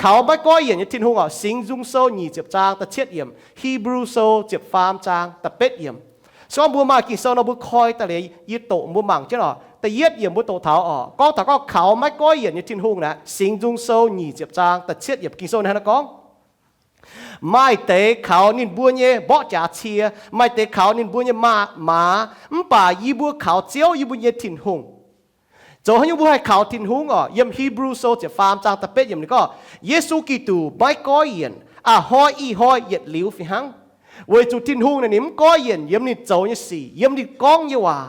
Kaux maiv goiv yienc nyei Tin-Hungh orqc, Singx Nzung Sou nyic ziepc zaang da'cietv yiemc, Hipv^lu Sou ziepc faam zaang da'betv yiemc. Se gorngv mbuo maaih Ging-Sou nor mbuo koi daaih liuz, yie doqc mbuo mangc jienv orqc. Da'yietv yiemc mbuo doqc taux orqc, gorngv taux gorngv kaux maiv goiv yienc nyei Tin-Hungh naaic, Singx Nzung Sou nyic ziepc zaang da'cietv yiemc Ging-Sou naaiv gorngv, maaih deix kaux ninh mbuo nyei mborqv jaax cie, maaih deix kaux ninh mbuo nyei maa, maaz, mv baac yie mbuo kaux Ziouv, yie mbuo nyei Tin-Hungh. Zoux haaix nyungc mbuo haih kaux Tin-Hungh orqc? Yiem Hipv^lu Sou ziepc faam zaang da'betv yiemc ninh gorngv, Yesu Giduc maiv goiv yienc, a'hnoi ih hnoi yietc liuz fih hnangv. Weic zuqc Tin-Hungh naaic ninh mv goiv yienc yiem ninh zoux nyei sic, yiem ninh gorngv nyei waac.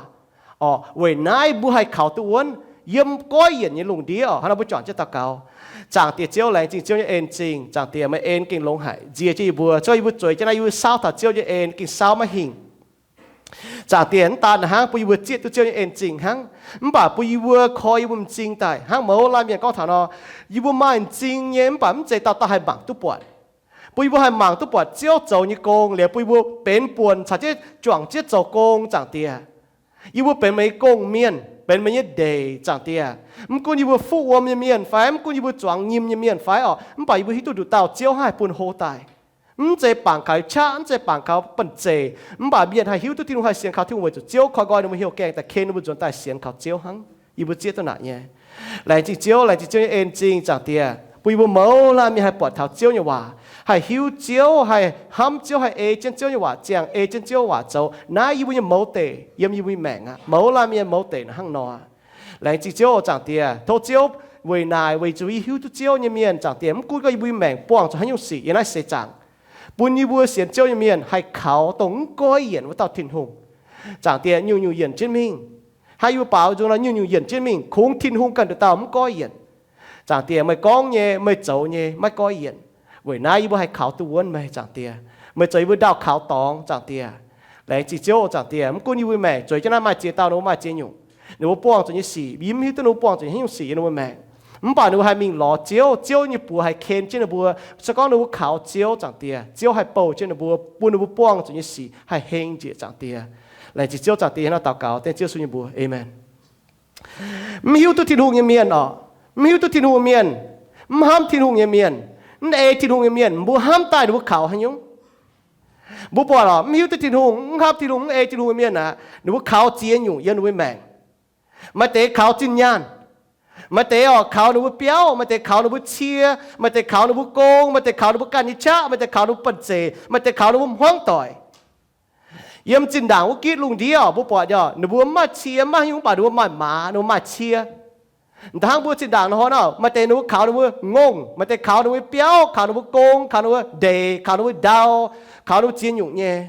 Orqc, weic naaiv mbuo haih kaux duqv wuonv yiem goiv yienc nyei lungh ndiev orqc. Hnangv naaiv mbuo juangc jienv daux gaux. Zaangc Diex Ziouv, laengz zingh Ziouv nyei en-zingh. Zaangc Diex, meih en gengh longx haic. Nziex jienv yie mbuo, zungv yie mbuo zueiz jienv naaiv, yie mbuo saauv taux Ziouv nyei en gengh saauv maiv hingh. Zaangc Diex, mv daan hnangv bun yie mbuo zieqv duqv Ziouv nyei en-zingh hnangv, mv baac bun yie mbuo koi yie mbuo m'zing daaih hnangv mouz laanh mienh gorngv taux nor, yie mbuo maaih m'zing nyei mv baac mv zeiz dauh dauh haih mangc duqv buatc. Bun yie mbuo haih mangc duqv buatc Ziouv zoux nyei gong, liuz bun yie mbuo benx buonc caux jienv juangc jienv zoux gong. Zaangc Diex, yie mbuo benx meih nyei gong-mienh, benx meih nyei ndeic. Zaangc Diex, mv gunv yie mbuo fuqv wuom nyei mienh fai mv gunv yie mbuo zuangx nyim nyei mienh fai orqc, mv baac yie mbuo hiuv duqv nduqc dauh Ziouv haih bun hlo daaih. Mv zeiz bangc kaux qaqv, mv zeiz bangc kaux banh zeic, mv baac mienh haih hiuv duqv Tin-Hungh, haih sienx kaux Tin-Hungh weic zuqc Ziouv koi nqoi ninh mbuo hnyouv gaengh daaih ken ninh mbuo nzuonx daaih sienx kaux Ziouv hnangv. Yie mbuo zieqv duqv naaic nyei. Laengz zingh Ziouv, laengz zingh Ziouv nyei en-zingh. Zaangc Diex, bun yie mbuo mouz laanh mienh haih buatc taux Ziouv nyei waac, haih hiuv Ziouv, haih hnamv Ziouv, haih ei jienv Ziouv nyei waac ziangh, ei jienv Ziouv waac zoux. Naaiv yie mbuo nyei mouz deic yiem yie mbuo nyei maengc aqv. Mouz laanh mienh mouz deic naaic hnangv nor. Laengz zingh Ziouv, Zaangc Diex. Tov Ziouv weic naaic, weic zuqc yie hiuv duqv Ziouv nyei mienh, Zaangc Diex, mv gunv gorngv yie mbuo nyei maengc buangh zuqc haaix nyungc sic yiem naaiv seix zaangc, bun yie mbuo sienx Ziouv nyei mienh haih kaux dongh mv goiv yienc wuov dauh Tin-Hungh. Zaangc Diex, nyungc-nyungc yienc jienv mingh. Hnangv yie mbuo baaux nzung nor, nyungc-nyungc yienc jienv mingh, kungx Tin-Hungh ganh nduqc dauh mv goiv yienc. Zaangc Diex, meih gorngv nyei, meih zoux nyei maiv goiv yienc. Weic naaiv yie mbuo haih kaux duqv wuonv meih, Zaangc Diex. Meih zoux yie mbuo ndaauh kaux dorngx, Zaangc Diex. Laengz zingh Ziouv, Zaangc Diex. Mv gunv yie mbuo maengc zueiz jienv naaiv, maaih ziex dauh ninh mbuo maaih ziex nyungc, ninh mbuo buangh zuqc nyei sic, yie mv hiuv duqv ninh mbuo buangh zuqc haaix nyungc sic yiem ninh mbuo maengc. Mv baac ninh mbuo haih mingh lorz Ziouv, Ziouv nyei buoz haih ken jienv ninh mbuo. Se gorngv ninh mbuo kaux Ziouv, Zaangc Diex, Ziouv haih bouh jienv ninh mbuo, bun ninh mbuo buangh zuqc nyei sic haih heng njiec, Zaangc Diex. Laengz zingh Ziouv, Zaangc Diex. Hnangv naaiv daux gaux dengv Ziouv Yesu nyei mbuox, aamen. Mv hiuv duqv Tin-Hungh nyei mienh orqc, mv hiuv duqv Tin-Hungh mienh, mv hnamv Tin-Hungh nyei mienh, mv ei Tin-Hungh nyei mienh, mbuo hnamv daaih ninh mbuo kaux haaix nyungc? Mbuo buatc orqc, mv hiuv duqv Tin-Hungh, mv hnamv Tin-Hungh, mv ei Tin-Hungh nyei mienh aqv, ninh mbuo kaux ziex nyungc yiem ninh mbuo maengc. Maaih deix kaux zinh nyaanh, maaih deix orqc kaux ninh mbuo biauv, maaih deix kaux ninh mbuo cie, maaih deix kaux ninh mbuo gong, maaih deix kaux ninh mbuo ganh nyei qaqv, maaih deix kaux ninh mbuo banh zeic, maaih deix kaux ninh mbuo hmuangv doic. Yiem zinh ndaangc wuov gitv lungh ndiev orqc, mbuo buatc orqc, ninh mbuo mv maaih cie, mv maaih haaix nyungc, mv baac ninh mbuo maaih maaz, ninh mbuo maaih cie. Da'hnangv mbuo zinh ndaangc nor, maaih deix ninh mbuo kaux ninh mbuo ngongh, maaih deix kaux ninh mbuo biauv, kaux ninh mbuo gong, kaux ninh mbuo ndeic, kaux ninh mbuo ndau, kaux ninh mbuo ziex nyungc nyei.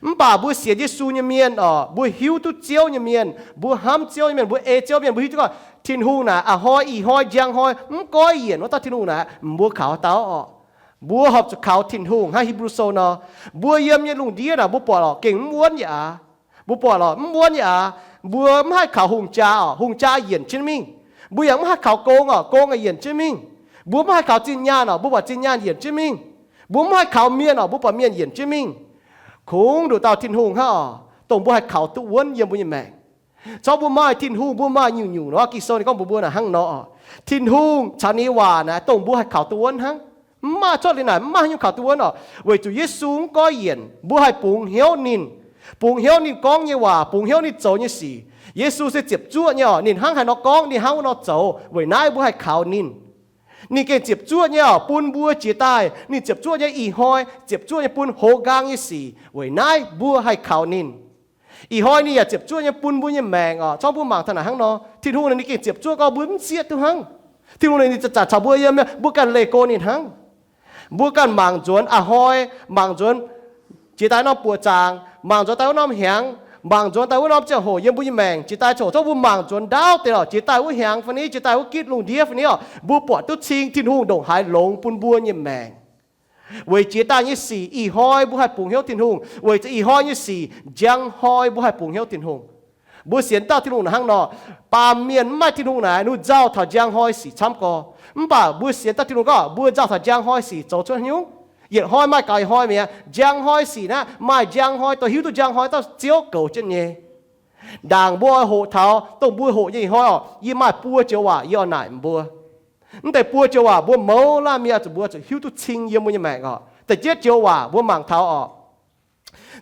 Mv baac mbuo sienx Yesu nyei mienh orqc, mbuo hiuv duqv Ziouv nyei mienh, mbuo hnamv Ziouv nyei mienh, mbuo ei Ziouv mienh, mbuo hiuv duqv gorngv Tin-Hungh naaic a'hnoi, ih hnoi, njang hnoi, mv goiv yienc wuov dauh Tin-Hungh naaic, mbuo kaux dauh orqc. Mbuo horpc zuqc kaux Tin-Hungh hnangv Hipv^lu Sou nor. Mbuo yiem nyei lungh ndiev naaic mbuo buatc orqc, gengh mv wuonv yaac aav. Mbuo buatc orqc, mv wuonv yaac aav. Mbuo mv haih kaux hungh jaa orqc, hungh jaa yienc jienv mingh. Mbuo yaac mv haih kaux gong orqc, gong yaac yienc jienv mingh. Mbuo mv haih kaux zinh nyaanh orqc, mbuo buatc zinh nyaanh yienc jienv mingh. Mbuo mv haih kaux mienh orqc, mbuo buatc mienh yienc jienv mingh. Kungx nduqc dauh Tin-Hungh hnangv orqc, dongh mbuo haih kaux duqv wuonv yiem mbuo nyei maengc. Corc mbuo maaih Tin-Hungh, mbuo maaih nyungc-nyungc nor. Ging-Sou ninh gorngv mbuox mbuo naaic hnangv nor orqc, Tin-Hungh caux ninh nyei waac naaic dongh mbuo haih kaux duqv wuonv hnangv. Mv maaih cuotv liuz naaic mv maaih haaix nyungc kaux duqv wuonv orqc. Weic zuqc Yesu mv goiv yienc, mbuo haih bungx hnyouv ninh, bungx hnyouv ninh gorngv nyei waac, bungx hnyouv ninh zoux nyei sic. Yesu se ziepc zuoqv nyei orqc. Ninh hnangv haaix nor gorngv, ninh hnangv wuov nor zoux. Weic naaiv mbuo haih kaux ninh. Ninh gengh ziepc zuoqv nyei orqc, bun mbuo jiex daaih. Ninh ziepc zuoqv nyei ih hnoi, ziepc zuoqv nyei bun hoz nqaang nyei sic. Weic naaiv mbuo haih kaux ninh. Ih hnoi ninh yaac ziepc zuoqv nyei bun mbuo nyei maengc orqc. Corc mbuo mangc taux naaic hnangv nor, Tin-Hungh ninh gengh ziepc zuoqv gorngv mbuo mv zieqv duqv hnangv. Tin-Hungh ninh zaqc caux mbuo yiem, mbuo ganh leih go ninh hnangv. Mbuo ganh mangc nzuonx a'hnoi, mangc nzuonx jiex daaih norm buoqc zaangc, mangc nzuonx daaih wuov norm hnyangx, mangc nzuonx daaih wuov norm ziangh hoc yiem mbuo nyei maengc jiex daaih coc, corc mbuo mangc nzuonx ndaauv deix lorqc, jiex daaih wuov hnyangx fai ni, jiex daaih wuov gitv lungh ndiev fai ni orqc, mbuo buatc duqv cing Tin-Hungh ndongc haaix longx bun mbuo nyei maengc. Weic jiex daaih nyei sic ih hnoi mbuo haih bungx hnyouv Tin-Hungh. Weic zuqc ih hnoi nyei sic njang hnoi mbuo haih bungx hnyouv Tin-Hungh. Mbuo sienx dauh Tin-Hungh naaic hnangv nor, baamh mienh mv maaih Tin-Hungh naaic, ninh nzauh taux njang hnoi sic camv gorx. Mv baac mbuo sienx dauh Tin-Hungh gorngv mbuo nzauh taux njang hnoi sic zoux cuotv haaix nyungc? Yietc hnoi maaih gaux yietc hnoi mi'aqv. Njang hnoi sic naaiv maaih njang hnoi, dongh hiuv duqv njang hnoi dauh Ziouv goux jienv nyei. Ndaangc mbuo oix hoqc taux dongh mbuo hoqc nyei ih hnoi orqc, yie maaih buo joux waac yie oix naaic mbuo. Mv deix buo joux waac mbuo mouz laanh mienh zuqc mbuo zuqc hiuv duqv cing yiem mbuo nyei maengc oc. Da'yietv joux waac mbuo mangc taux oc.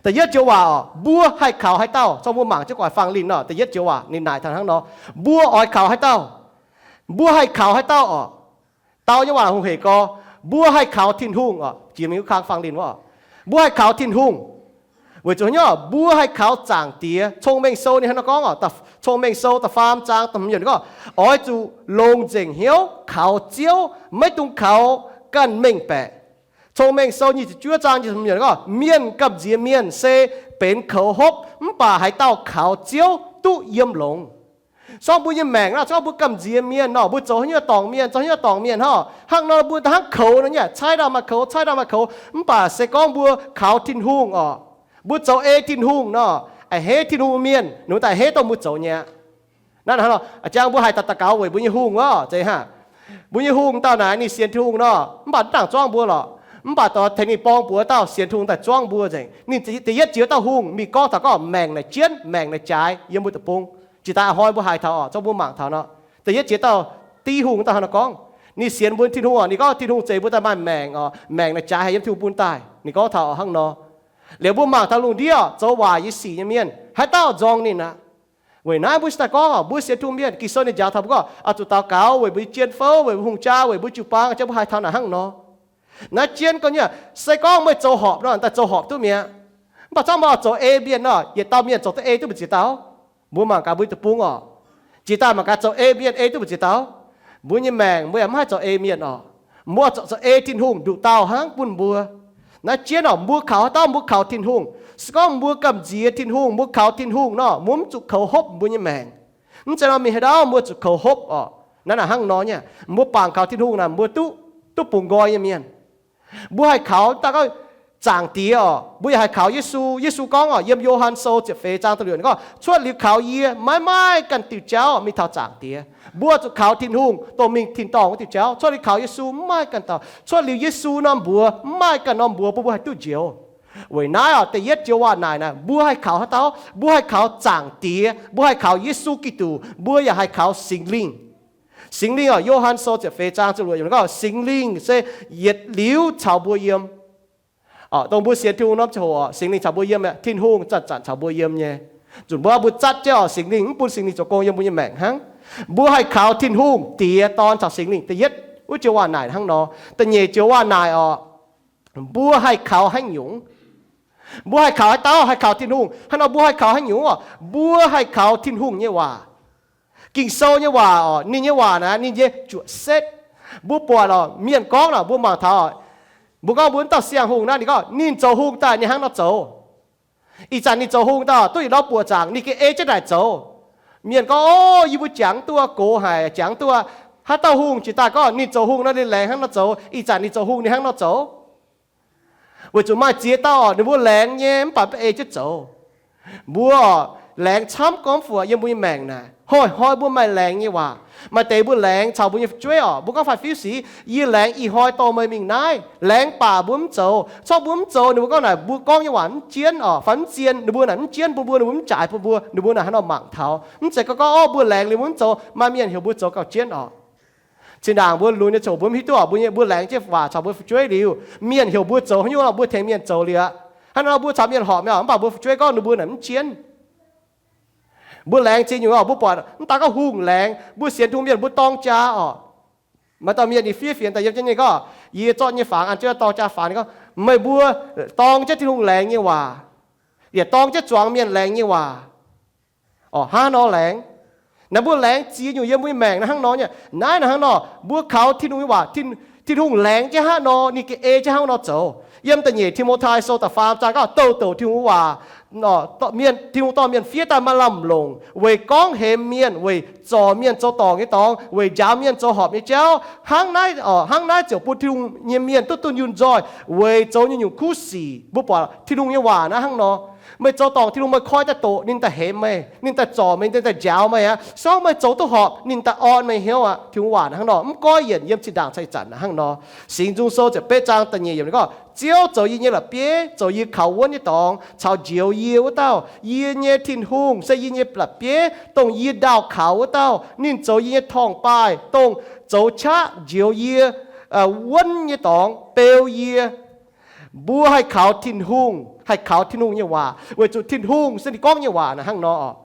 Da'yietv joux waac oc, mbuo haih kaux haaix dauh? Zorqv mbuo mangc jienv guaix fangx linh oc. Da'yietv joux waac ninh naaic taux hnangv nor, mbuo oix kaux haaix dauh? Mbuo haih kaux haaix dauh oc? Dau nyei waac hungh hec gorx, mbuo haih kaux Tin-Hungh oc. Jiex mingh wuov kang fangx linh wuov, mbuo haih kaux Tin-Hungh. Weic zuqc haaix nyungc? Mbuo haih kaux Zaangc Diex. Cong-Mengh Sou ninh hnangv nor gorngv oc. Cong-Mengh Sou da'faam zaang da'hmz yiemc gorngv, oix zuqc longc nzengc hnyouv kaux Ziouv, maiv dungx kaux ganh mengh baeqc. Cong-Mengh Sou nyic ziepc juov zaang nyic ziepc hmz yiemc gorngv, mienh gamh nziex mienh se benx koux hopv, mv baac haaix dauh kaux Ziouv duqv yiem longx. Sorng mbuo nyei maengc nor, se gorngv mbuo gamh nziex mienh nor, mbuo zoux haaix nyungc dorngc mienh, zoux haaix nyungc dorngc mienh hnangv, hnangv nor mbuo hnangv koux nor nyei, caaiv ndaangc maaih koux, caaiv ndaangc maaih koux. Mv baac se gorngv mbuo kaux Tin-Hungh oc, mbuo zoux ei Tin-Hungh nor, a'hneiv Tin-Hungh mienh ninh daaih a'hneiv dongh mbuo zoux nyei aqv. Naaiv hnangv nor, a'jang mbuo haih daux daux gaux weic mbuo nyei hungh oc, zeiz hnangv. Mbuo nyei hungh dauh naaic ninh sienx Tin-Hungh nor, mv baac mv dangc zuangv mbuo lorqc. Mv baac dorh tengx ninh borng buoz dauh sienx Tin-Hungh daaih zuangv mbuo nzengc. Ninh da'yietv jiex dauh hungh mingh gorngv taux gorngv maengc naaic jienv, maengc naaic jaaix yiem mbuo deic-bung. Jiex daaih a'hnoi mbuo haiz taux oc, zorqv mbuo mangc taux nor, da'yietv jiex dauh div hungh dauh hnangv nor gorngv. Ninh sienx mbuo Tin-Hungh oc, ninh gorngv Tin-Hungh zeix mbuo daaih maaih maengc oc, maengc naaic jaaix haic yiem Tin-Hungh bun daaih. Ninh gorngv taux hnangv nor. Liuz mbuo mangc taux lungh ndiev oc, zoux waaic nyei sic nyei mienh haaix dauh nzorng ninh aqv. Weic naaiv mbuo cingx daaih gorngv oc, mbuo sienx Tin-Hungh mienh, Ging-Sou ninh njaaux taux mbuo gorngv oix zuqc daux gaux weic mbuo nyei jien fouv, weic mbuo hungh jaa, weic mbuo jiu-baang, jang mbuo haiz taux naaic hnangv nor. Naaiv jienv gorngv nyei, se gorngv meih zoux horpc nor, daaih zoux horpc duqv mi'aqv. Mv baac zorqv meih oix zoux ei mienh nor, yietc dauh mienh zoux duqv ei duqv mbu'ziex dauh? Mbuo mangc gaax mbuo deic-bung oc, jiex daaih mangc gaax zoux ei mienh ei duqv mbu'ziex dauh? Mbuo nyei maengc mbuo yaac mv haih zoux ei mienh oc. Mbuo zoux, zoux ei Tin-Hungh nduqc dauh hnangv bun mbuo. Naaiv jienv oc, mbuo kaux haaix dauh? Mbuo kaux Tin-Hungh. Se gorngv mbuo gamh nziex Tin-Hungh, mbuo kaux Tin-Hungh nor, mbuo mv zuqc koux hopv mbuo nyei maengc. Mv zeiz nor mingh haaix dauh mbuo zuqc koux hopv oc. Naaiv naaic hnangv nor nyei, mbuo bangc kaux Tin-Hungh naaic mbuo duqv, duqv bungx nqoi nyei mienh. Mbuo haih kaux daaih gorngv Zaangc Diex oc, mbuo yaac haih kaux Yesu. Yesu gorngv oc, yiem Yo^han Sou ziepc feix zaang da'luoqc ninh gorngv, cuotv liuz kaux yie maiv maaih ganh diuh jauv mingh taux Zaangc Diex. Mbuo zuqc kaux Tin-Hungh dongh mingh tin-dorngh wuov diuh jauv. Cuotv liuz kaux Yesu mv maaih ganh taux, cuotv liuz Yesu norm mbuox mv maaih ganh norm mbuox bun mbuo haih duqv njoux. Weic naaiv oc, da'yietv joux waac naaic naaic, mbuo haih kaux haaix dauh? Mbuo haih kaux Zaangc Diex, mbuo haih kaux Yesu Giduc, mbuo yaac haih kaux Singx Lingh. Singx Lingh oc, Yo^han Sou ziepc feix zaang ziepc luoqc yiemc gorngv, Singx Lingh se yietc liuz caux mbuo yiem. Dongh mbuo sienx Tin-Hungh norm ziangh hoc oc, Singx Lingh caux mbuo yiem mi'aqv. Tin-Hungh zanc-zanc caux mbuo yiem nyei. Nzunc mbuo mbuo zatv jienv oc, Singx Lingh mv bun Singx Lingh zoux gong yiem mbuo nyei maengc hnangv. Mbuo haih kaux Tin-Hungh Diex, Dorn caux Singx Lingh. Da'yietv wuov joux waac naaic hnangv nor. Da'nyeic joux waac naaic oc, mbuo haih kaux haaix nyungc? Mbuo haih kaux haaix dauh? Haih kaux Tin-Hungh. Hnangv nor mbuo haih kaux haaix nyungc oc? Mbuo haih kaux Tin-Hungh nyei waac. Ging-Sou nyei waac oc, ninh nyei waac naaic ninh nyei juoqc setv. Mbuo buatc oc, mienh gorngv naaic mbuo mangc taux, mbuo gorngv mbuo wuov dauh siang-hungh naaiv, ninh gorngv ninh zoux hungh daaih ninh hnangv nor zoux. Ih zanc ninh zoux hungh daaih duqv yietc norm buoqc zaangc, ninh gengh ei jienv naaic zoux. Mienh gorngv, O, yie mbuo jangx duqv gox haic, jangx duqv. Haaix dauh hungh jiex daaih gorngv ninh zoux hungh nor ninh laengz hnangv nor zoux, ih zanc ninh zoux hungh ninh hnangv nor zoux. Weic zuqc maaih ziex dauh oc, ninh mbuo laengz nyei mv baac mv ei jienv zoux. Mbuo oc, laengz camv gormx fuc yiem mbuo nyei maengc naaic. Hnoi-hnoi mbuo maaih laengz nyei waac. Maaih deix mbuo laengz caux mbuo nyei fu'jueiv oc, mbuo gorngv fai fiuv sic, yie laengz ih hnoi dorh meih mingh naaiv. Laengz baac mbuo mv zoux. Corc mbuo mv zoux, ninh mbuo gorngv naaic mbuo gorngv nyei waac mv jienv oc, fai mv zien, ninh mbuo naaic mv jienv bun mbuo, ninh mbuo mv jaaix bun mbuo, ninh mbuo naaic hnangv nor mangc taux. Mv zeiz gorngv, gorngv, O, mbuo laengz liuz mbuo mv zoux, maaih mienh heuc mbuo zoux gauh jienv oc. Zinh ndaangc mbuo lunx nyei ziangh hoc mbuo mv hiuv duqv oc, mbuo nyei, mbuo laengz jienv waac caux mbuo fu'jueiv liuz, mienh heuc mbuo zoux haaix nyungc nor mbuo tengx mienh zoux liuz aqv. Hnangv nor mbuo caux mienh horpc nyei oc, mv baac mbuo fu'jueiv gorngv ninh mbuo naaic mv jienv. Mbuo laengz ziex nyungc oc, mbuo buatc mv daaih gorngv hungh laengz, mbuo sienx Tin-Hungh mienh mbuo dorng jaa oc. Maaih dauh mienh ninh fiev fienx daaih yiem jienv ninh gorngv, yie zorqv nyei fangx an jienv dorng jaa fangx, ninh gorngv, meih mbuo dorng jienv Tin-Hungh laengz nyei waac, yaac dorng jienv zuangx mienh laengz nyei waac. Oc, hnangv nor laengz. Naaiv mbuo laengz ziex nyungc yiem mbuo nyei maengc naaiv hnangv nor nyei. Naaiv naaic hnangv nor, mbuo kaux Tin-Hungh nyei waac, Tin, Tin-Hungh laengz jienv hnangv nor, ninh gengh ei jienv hnangv nor zoux. Yiem da'nyeic Ti^mo^tai Sou da'faam zaang gorngv, douh douc Tin-Hungh waac, mienh, Tin-Hungh dorh mienh fiev daaih maaih lamh longc weic gorngv hemx mienh, weic zorc mienh zoux dorngc nyei dorngx, weic njaaux mienh zoux horpc nyei jauv. Hnangv naaiv, hnangv naaiv ziouc bun Tin-Hungh nyei mienh duqv dunh yunh nzoih weic zoux nyungc-nyungc kuv sic. Mbuo buatc Tin-Hungh nyei waac naaiv hnangv nor. Meih zoux dorngc Tin-Hungh, meih koi daaih doqc ninh daaih hemx meih, ninh daaih zorc meih, ninh daaih njaaux meih aqv. Se gorngv meih zoux duqv horpc, ninh daaih orn meih hnyouv aqv. Tin-Hungh waac hnangv nor, mv goiv yienc yiem zinh ndaangc cai zanc hnangv nor. Singx Nzung Sou ziepc betv zaang da'nyeic yiemc ninh gorngv, Ziouv zoux yie nyei la'bieiv, zoux yie kaux wuonv nyei dorngx, caux njoux yie wuov dauh. Yie nyei Tin-Hungh se yie nyei la'bieiv, dongh yie ndaauh kaux wuov dauh. Ninh zoux yie nyei torngv-baaih, dongh zoux qaqv njoux yie wuonv nyei dorngx, beu yie. Mbuo haih kaux Tin-Hungh, haih kaux Tin-Hungh nyei waac, weic zuqc Tin-Hungh se ninh gorngv nyei waac naaic hnangv nor oc.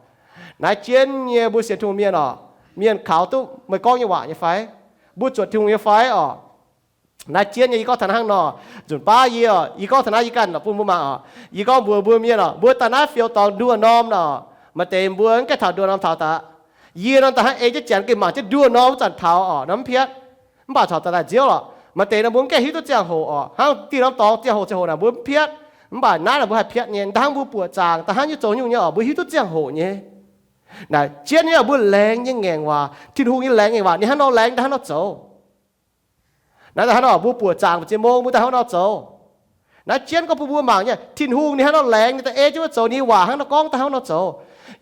Naaiv jienv nyei mbuo sienx Tin-Hungh mienh oc, mienh kaux duqv meih gorngv nyei waac nyei fai? Mbuo zuotc Tin-Hungh nyei fai oc? Naaiv jienv nyei yie gorngv taux hnangv nor, nzunc baav yie oc, yie gorngv taux naaiv yie ganh oc bun mbuo mangc oc. Yie gorngv mbuox mbuo mienh oc, mbuo daaih naaiv fioux dorngx nduoh norm nor, maaih deix mbuo mv gaengh taux nduoh norm taux daqv. Yie nor da'hnangv ei jienv janx gengh mangc jienv nduoh norm wuov zanc taux oc, nor mv piatv. Mv baac corc daaih nziouv lorqc, maaih deix nor mbuo mv gaengh hiuv duqv ziangh hoc oc, hnangv diuh norm dorngx ziangh hoc ziangh hoc naaic mbuo mv piatv. Mv baac naaiv naaic mbuo haih piatv nyei, da'hnangv mbuo buoqc zaangc, da'hnangv nyei zoux nyungc nyei oc, mbuo hiuv duqv ziangh hoc nyei. Naaic jienv nyei mbuo laengz nyei ngaengc waac, Tin-Hungh nyei laengz ngaengc waac ninh hnangv nor laengz, da'hnangv nor zoux. Naaiv da'hnangv nor mbuo buoqc zaangc mbu'ziex mong mbuo da'hnangv nor zoux. Naaiv jienv gorngv bun mbuo mangc nyei, Tin-Hungh ninh hnangv nor laengz, ninh da'ei jienv mbuo zoux, ninh nyei waac hnangv nor gorngv da'hnangv nor zoux.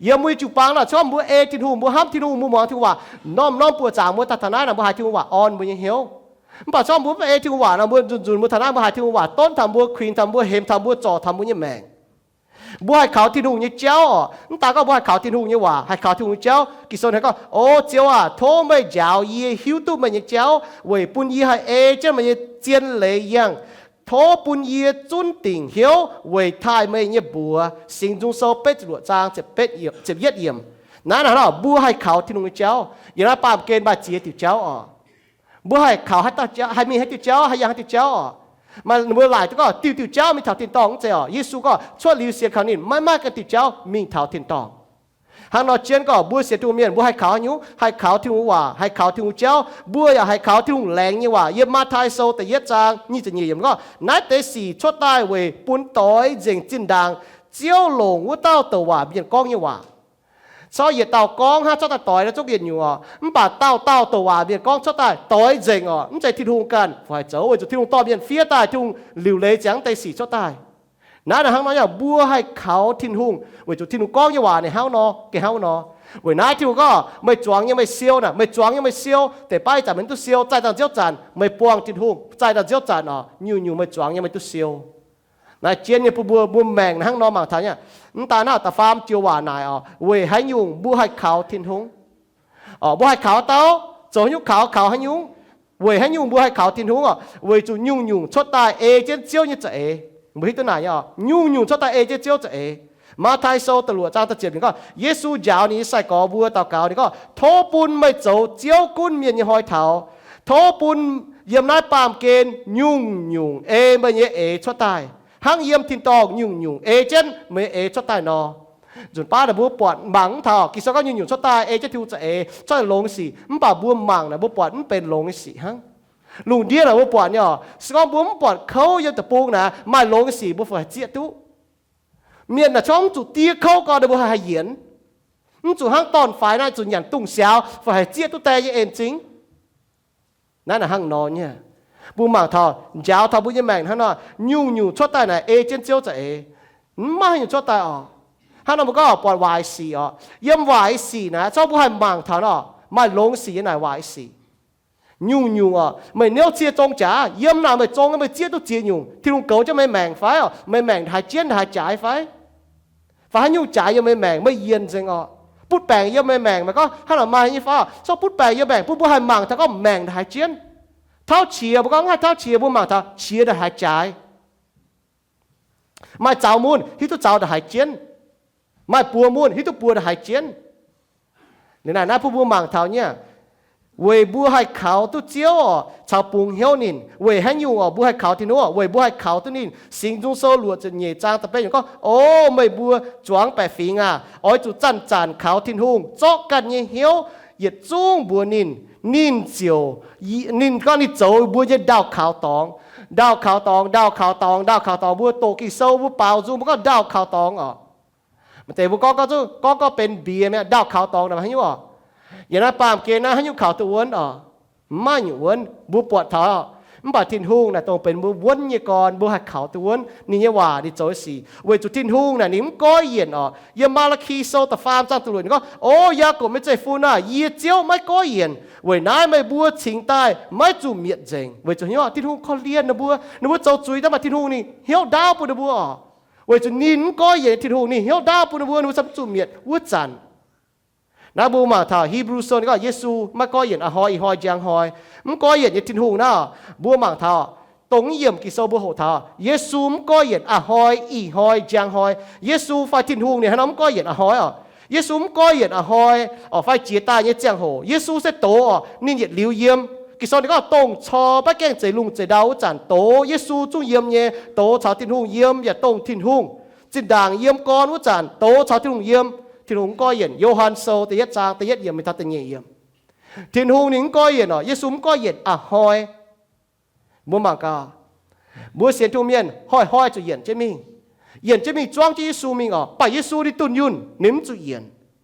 Yiem mbuo nyei jiu-baang naaic, se gorngv mbuo ei Tin-Hungh, mbuo hnamv Tin-Hungh, mbuo muangx Tin-Hungh waac, norm-norm buoqc zaangc mbuo daaih taux naaiv naaic mbuo haiz Tin-Hungh waac orn mbuo nyei hnyouv. Mv baac se gorngv mbuo mv ei Tin-Hungh waac nor, mbuo nzunc nzunc mbuo taux naaiv mbuo haiz Tin-Hungh waac donv taux mbuo, kuinx taux mbuo, hemx taux mbuo, zorc taux mbuo nyei maengc. Mbuo haih kaux Tin-Hungh nyei jauv oc. Mv daan gorngv mbuo haih kaux Tin-Hungh nyei waac, haih kaux Tin-Hungh nyei jauv. Ging-Sou hnangv gorngv, O Ziouv aac, tov meih njaaux yie hiuv duqv meih nyei jauv weic bun yie haih ei jienv meih nyei zien leiz yangh. Tov bun yie zunv dingc hnyouv weic taaih meih nyei mbuox. Singx Nzung Sou betv ziepc luoqc zaang ziepc yietv yiemc. Naaiv hnangv nor mbuo haih kaux Tin-Hungh nyei jauv. Yiem naaiv baamh gen maaih ziex diuc jauv oc. Mbuo haih kaux haaix dauh jauv, haih mingh haaix diuh jauv, haih yangh haaix diuh jauv oc. Maaih mbuo laaic duqv gorngv diuh diuh jauv mingh taux tin-dorngh mv zeiz oc. Yesu gorngv cuotv liuz sienx kaux ninh maiv maaih ganh diuh jauv mingh taux tin-dorngh. Hnangv nor jienv gorngv mbuo sienx Tin-Hungh mienh mbuo haih kaux haaix nyungc? Haih kaux Tin-Hungh waac, haih kaux Tin-Hungh jauv. Mbuo yaac haih kaux Tin-Hungh laengz nyei waac. Yiem Matv^taai Sou da'yietv zaang nyic ziepc nyeic yiemc gorngv, Naaiv deix sic cuotv daaih weic bun doix nzengc zinh ndaangc Ziouv longc wuov dauh douc waac mienh gorngv nyei waac. Corc yietc dauh gorngv hnangv, cuotv daaih doix naaiv zungv yietc nyungc oc. Mv baac dauh dauh douc waac mienh gorngv cuotv daaih doix nzengc oc. Mv zeiz Tin-Hungh ganh fai zoux, weic zuqc Tin-Hungh dorh mienh fiev daaih, Tin-Hungh liuc leiz ziangx deix sic cuotv daaih. Naaiv hnangv nor yaac mbuo haih kaux Tin-Hungh weic zuqc Tin-Hungh gorngv nyei waac ninh hnangv nor, gengh hnangv nor. Weic naaiv Tin-Hungh gorngv, Meih zuangx nyei meih siou naaic, meih zuangx nyei meih siou, deix baav ih zanc meih duqv siou, zaih daaih nziouv zanc meih buangh Tin-Hungh, zaih daaih nziouv zanc oc, nyungc-nyungc meih zuangx nyei meih duqv siou. Naaiv jienv nyei bun mbuo, mbuo maengc hnangv nor mangc taux nyei. Mv daan naaiv da'faam joux waac naaic oc, weic haaix nyungc mbuo haih kaux Tin-Hungh? Oc, mbuo haih kaux dauh, zoux haaix nyungc kaux, kaux haaix nyungc? Weic haaix nyungc mbuo haih kaux Tin-Hungh oc? Weic zuqc nyungc-nyungc cuotv daaih ei jienv Ziouv nyei za'eix. Mbuo hiuv duqv naaic nyei oc, nyungc-nyungc cuotv daaih ei jienv Ziouv za'eix. Matv^taai Sou da'luoqc zaang da'ziepc yiemc gorngv, Yesu njaaux ninh nyei sai-gorx mbuo daux gaux, ninh gorngv, Tov bun meih zoux Ziouv gunv mienh nyei hnoi taux. Tov bun yiem naaiv baamh gen nyungc-nyungc ei meih nyei eix cuotv daaih, hnangv yiem tin-dorngh nyungc-nyungc ei jienv meih nyei eix cuotv daaih nor. Nzunc baav naaic mbuo buatc mangc mv taux, Ging-Sou gorngv nyungc-nyungc cuotv daaih ei jienv Tin-Hungh za'eix cuotv daaih longx nyei sic, mv baac mbuo mangc naaic mbuo buatc mv benx longx nyei sic hnangv. Lungh ndiev naaic mbuo buatc nyei oc, se gorngv mbuo mv buatc kouv yiem deic-bung naaic, maaih longx nyei sic mbuo fai haih zieqv duqv. Mienh naaic corc mv zuqc diev kouv gau, mbuo haih yienx. Mv zuqc hnangv dorn-faix naaiv zuqc nyanc dungz siaaux fai haih zieqv duqv die nyei en-zingh. Naaiv naaic hnangv nor nyei. Mbuo mangc taux, njaaux taux mbuo nyei maengc hnangv nor, nyungc-nyungc cuotv daaih naaic ei jienv Ziouv za'eix. Mv maaih haaix nyungc cuotv daaih oc. Hnangv nor mbuo gorngv buatc waaic sic oc. Yiem waaic sic naaic, corc mbuo haih mangc taux nor, maaih longx sic nyei naaic waaic sic. Nyungc-nyungc oc, meih niouv cie zong jaax, yiem naaic meih zong, meih zieqv duqv ziex nyungc, Tin-Hungh goux jienv meih maengc fai oc? Meih maengc haaix jienv, haaix jaaix fai? Fai haaix nyungc jaaix yiem meih maengc, meih yienc nzengc oc. Butv baengc yiem meih maengc, meih gorngv hnangv naaic maaih nyei fai oc? Corc butv baengc yiem maengc, bun mbuo haih mangc taux gorngv maengc haaix jienv. Tauv qiex, mbuo gorngv mv haih tauv qiex, mbuo mangc taux qiex ndongc haaix jaaix. Maaih zaux mun, hiuv duqv zaux ndongc haaix jienv. Maaih buoz mun, hiuv duqv buoz ndongc haaix jienv. Naaiv naaiv bun mbuo mangc taux nyei, weic mbuo haih kaux duqv Ziouv oc, caux bungx hnyouv ninh. Weic haaix nyungc oc mbuo haih kaux Tin-Hungh oc? Weic mbuo haih kaux duqv ninh. Singx Nzung Sou luoqc ziepc nyeic zaang da'betv nyungc gorngv, O, meih mbuo zuangx baeqc fingx aac, oix zuqc zanc-zanc kaux Tin-Hungh, zorqv ganh nyei hnyouv yietc zungv mbuox ninh. Ninh ziouc, ninh gorngv ninh zoux mbuo nyei ndaauh kaux dorngx. Ndaauh kaux dorngx, ndaauh kaux dorngx, ndaauh kaux dorngx. Mbuo doqc Ging-Sou, mbuo baaux nzung, mbuo gorngv ndaauh kaux dorngx oc. Maaih deix mbuo gorngv, gorngv, gorngv benx mbiex mi'aqv, ndaauh kaux dorngx naaic haaix nyungc oc? Yiem naaiv baamh gen naaiv haaix nyungc kaux duqv wuonv oc? Mv maaih nyungc wuonv. Mbuo buatc taux Mv baac Tin-Hungh naaic dongh benx mbuo wuonv nyei gorn, mbuo haih kaux duqv wuonv ninh nyei waac, ninh zoux nyei sic, weic zuqc Tin-Hungh naaic ninh mv goiv yienc orqc. Yiem Maa^laa^ki Sou da'faam zaang da'luoqc ninh gorngv, O Yaagorpc nyei zeiv-fun aah! Yie, Ziouv, maiv goiv yienc. Weic naaiv meih mbuo cingx daaih maiv zuqc mietc nzengc. Weic zuqc hnyouv Tin-Hungh korv-lienh ninh mbuo. Ninh mbuo zoux zuiz daaih, mv baac Tin-Hungh ninh hnyouv ndaauv bun ninh mbuo orqc. Weic zuqc ninh mv goiv yienc nyei Tin-Hungh, ninh hnyouv ndaauv bun ninh mbuo, ninh mbuo camv zuqc mietc wuov zanc. Naaiv mbuo mangc taux Hipv^lu Sou ninh gorngv Yesu maiv goiv yienc a'hnoi, ih hnoi, njang hnoi. Mv goiv yienc nyei Tin-Hungh naaiv orqc, mbuo mangc taux dongh mv yiemc Ging-Sou mbuo hoqc taux Yesu mv goiv yienc a'hnoi, ih hnoi, njang hnoi. Yesu fai Tin-Hungh ninh haaix nor mv goiv yienc a'hnoi orqc? Yesu mv goiv yienc a'hnoi orqc, fai jiex daaih nyei ziangh hoc. Yesu se doz orqc, ninh yietc liuz yiem. Ging-Sou ninh gorngv dongh cor maiv gaengh zeix lungh zeix ndau wuov zanc doz Yesu zungv yiem nyei, doz caux Tin-Hungh yiem, yaac dongh Tin-Hungh zinh ndaangc yiem gorn wuov zanc doz caux Tin-Hungh yiem. Tin-Hungh mv goiv yienc. Yo^han Sou da'yietv zaang da'yietv yiemc mingh taux da'nyeic yiemc. Tin-Hungh ninh mv goiv yienc orqc, Yesu mv goiv yienc a'hnoi. Mbuo mangc gaax, mbuo sienx Tin-Hungh mienh hnoi-hnoi zuqc yienc jienv mingh. Yienc jienv mingh zuangv jienv Yesu mingh orqc, mv baac Yesu ninh dunh yunh, ninh mv zuqc yienc.